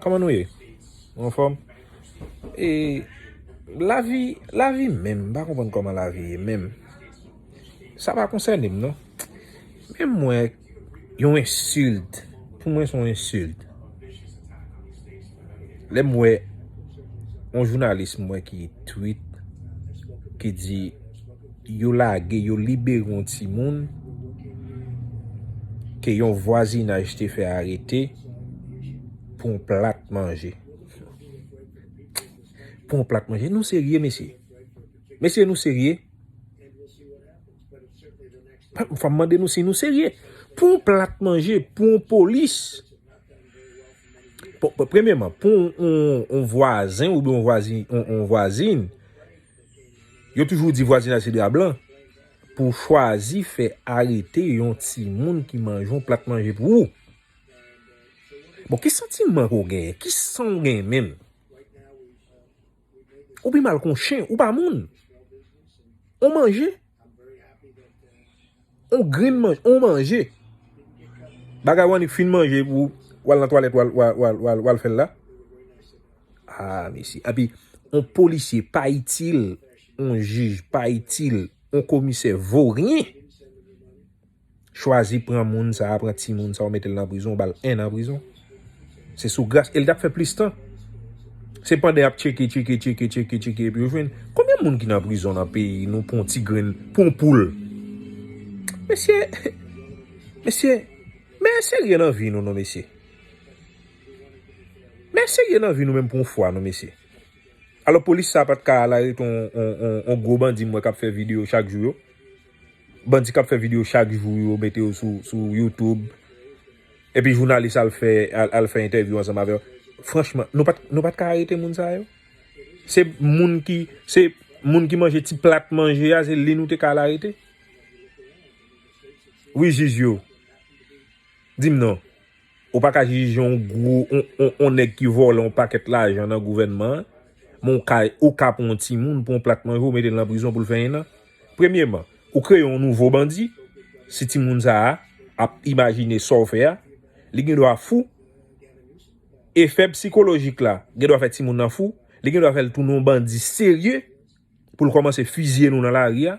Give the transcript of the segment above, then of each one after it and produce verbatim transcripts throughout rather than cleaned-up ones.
Kòman nou ye? Nou anfòm? E lavi, lavi menm, m pa konprann kòman lavi ye menm. Sa pa konsène m non. Men m wè yon ensilt, pou mwen se yon ensilt. Lè m wè yon jounalis m wè ki tweet, ki di yo lage, yo libere yon timoun ke yon vwazinaj te fè arete pou yon plat manje. Pou yon plat manje. Nou serye, mesye? Mesye, nou serye? Fò m mande nou si nou serye. Pou yon plat manje, pou yon polis. Pou, pou, premyèman, pou yon, yon, yon vwazen oubyen yon vwazi-, yon, yon vwazin, yo toujou di vwazinaj se dra blan. Pou chwazi fè arete yon timoun ki manje yon plat manje pou ou. Bon, ki santiman ke w genyen? Ki san w genyen menm? Ou pi mal ke yon chen, ou pa moun. On manje. On grenn manje, on manje. Bagay w annik fin manje pou w al nan twalèt, w al, w al, w al, w al, w al fè l la. Ah, mesye. Epi, on polisye pa itil, on jij pa itil, on komisè vo ryen. Chwazi pran moun sa a, pran timoun sa a, ou mete l nan prizon, ou ba l en an prizon. Se sou gras, e l t ap fè plis tan. Se pandan y ap tcheke, tcheke, tcheke, tcheke, tcheke, epi yo jwenn. Konbyen moun ki nan prizon nan peyi nou pou yon ti grenn, pou yon poul? Mesye, mesye, men serye nan vi nou non, mesye. Men serye nan vi nou menm pou yon fwa non, mesye. Alò, polis sa pa t ka al arete on, on, on, on gwo bandi m wè k ap fè videyo chak jou yo. Bandi k ap fè videyo chak jou yo, mete yo sou, sou YouTube. Epi jounalis al fè, al, al fè entèvyou ansanm avè yo. Franchman, nou pa t, nou pa t ka arete moun sa yo? Se moun ki, se moun ki manje ti plat manje a, se li nou te ka al arete? Wi, jij yo. Di m non. Ou pa ka jije yon gwo, on, on, on nèg ki vòlè yon pakèt lajan nan gouvènman an, men ou ka, ou ka pran yon timoun pou yon plat manje, ou mete l nan prizon pou l fè en an. Premyèman, ou kreye yon nouvo bandi. Si timoun sa a ap imajine sa w fè a, li gen dwa fou. Efè sikolojik la gen dwa fè timoun nan fou. Li gen dwa fè l tounen yon bandi serye pou l kòmanse fizye nou nan lari a.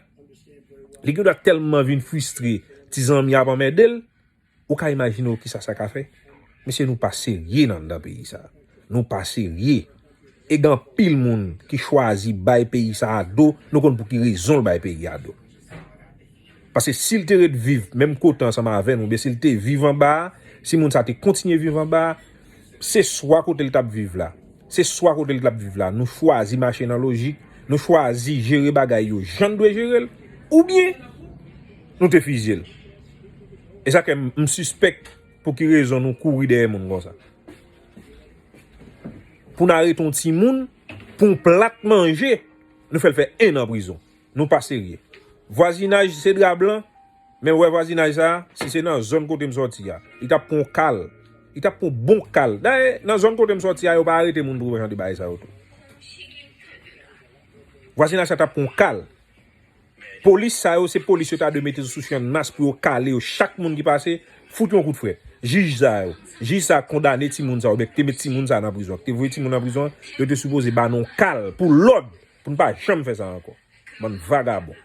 Li gen dwa tèlman vin fristre, ti zanmi ap anmède l. Ou ka imajine w kisa sa ka fè? Mesye, nou pa serye nan anndan peyi sa. Nou pa serye. E gen anpil moun ki chwazi bay peyi sa a do, nou konn pou ki rezon l bay peyi a do. Paske si l te ret viv menm kote ansanm avè n, oubyen si l te viv anba a, si moun sa te kontinye viv anba a, se swa kote l t ap viv la. Se swa kote l t ap viv la. Nou chwazi mache nan lojik, nou chwazi jere bagay yo jan n dwe jere l, oubyen nou te fizye l. E sa k fè m, m sispèk pou ki rezon nou kouri dèyè moun konsa. Pou n arete yon timoun, pou yon plat manje, nou fè l fè en an prizon. Nou pa serye. Vwazinaj se dra blan, men w wè vwazinaj sa a, si se nan zòn kote m sòti a, li t ap pran yon kal. Li t ap pran yon bon kal. Dayè, nan zòn kote m sòti a, yo pa arete moun pou jan de bagay sa yo tou. Vwazinaj sa t ap pran yon kal. Polis sa yo, se polis yo ta dwe mete sou channmas pou yo kale yo. Chak moun ki pase, fout yon kout frèt. Jij sa yo, jij sa kondane timoun sa yo, oubyen ki te met timoun sa nan prizon, ki te voye timoun nan prizon, yo te sipoze ba nou yon kal pou lòd, pou n pa janm fè sa ankò. Bann vagabon.